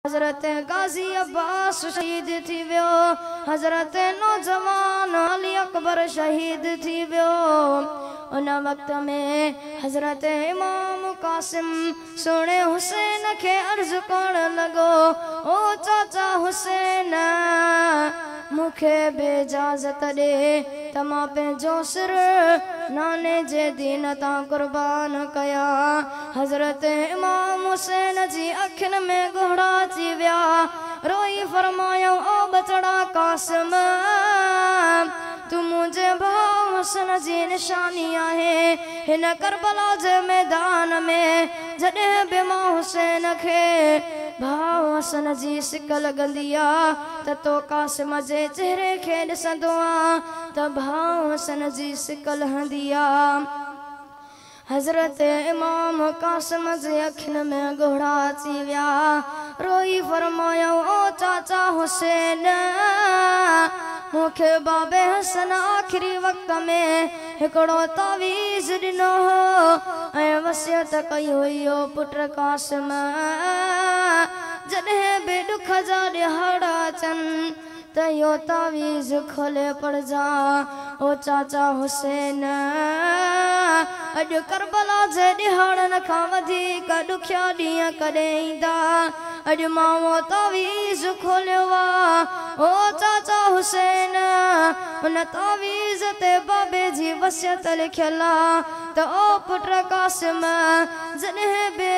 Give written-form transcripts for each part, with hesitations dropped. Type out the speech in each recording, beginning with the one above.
हज़रत गाज़ी अब्बास शहीद थी वियो, हज़रत नौजवान अली अकबर शहीद थी वियो। उन वक़्त में हज़रत इमाम कासिम सुणे हुसैन खे अर्ज़ करण लॻो, ओ चाचा हुसैन, मूंखे बि इजाज़त ॾे त मां पंहिंजो सिर नाने जे दीन तां कुर्बान कयां। हज़रत इमाम हुसैन जी अखियुनि में ॻोढ़ा अची विया, रोई फरमायो, ओ बचड़ा कासिम, तूं मुंहिंजे भाउ हुसन जी निशानी आहे। हिन करबला जे मैदान में जॾहिं बि मां हुसैन खे भाउ हसन जी सिक लॻंदी आहे त तो कासिम जे चेहरे खे ॾिसंदो आहियां त भाउ हसन जी सिक लहंदी आहे। हज़रत इमाम कासिम जे अखियुनि में ॻोढ़ा अची विया, रोई फरमायो, ओ चाचा हुसैन, मूंखे बाबे हसन आख़िरी वक़्त में हिकिड़ो तावीज़ ॾिनो हो ऐं वसियत कई हुई, ओ पुट कासिम, जॾहिं बि ॾुख जा ॾिहाड़ा अचनि त इहो तावीज़ खोले पढ़जां। ओ चाचा हुसैन, अॼु करबला जे ॾिहाड़नि खां वधीक ॾुखिया ॾींहं कॾहिं ईंदा, अॼु मां उहो तावीज़ खोलियो आहे। ओ चाचा हुसैन, उन तावीज़ ते बाबे जी वसियत लिखियल आहे त ओ पुट कासिम, जॾहिं बि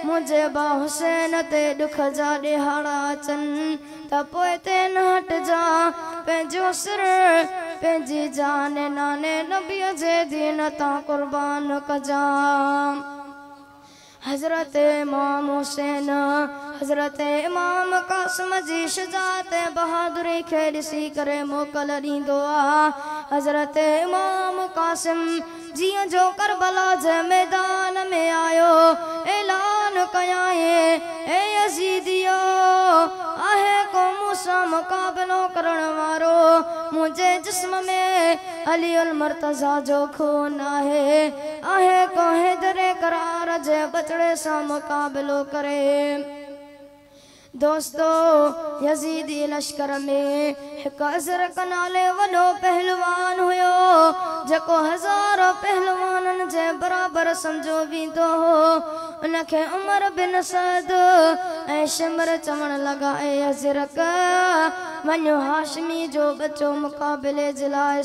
मुंहिंजे भाउ हुसैन ते ॾुख जा ॾिहाड़ा अचनि त पोइ ते न हटिजां, पंहिंजो सिर पंहिंजी जान नाने नबीअ जे दीन तां कुर्बान कजां। हज़रत इमाम हुसैन हज़रत इमाम कासिम जी शुजाअत ऐं बहादुरी खे ॾिसी करे मोकल ॾींदो आहे। हज़रत इमाम कासिम जीअं जो करबला जे मैदान में आयो, ऐलान कयाई, ए यज़ीदियो, आहे को मूंसां मुक़ाबिलो करण वारो, मुंहिंजे जिस्म में अली उल मुर्तज़ा जो खून आहे, आहे को हैदर करार जे बचड़े सां मुक़ाबिलो करे। दोस्तो, यज़ीदी लश्कर में हिकु अज़रक नाले वॾो पहलवान हुयो, जेको हज़ारो पहलवाननि जे बराबरि सम्झो वेंदो हो। उनखे उमर बिन सद ऐं शिमर चवण लॻा, ए अज़रक, वञो हाशिमी जो बचो मुक़ाबिले जे लाइ।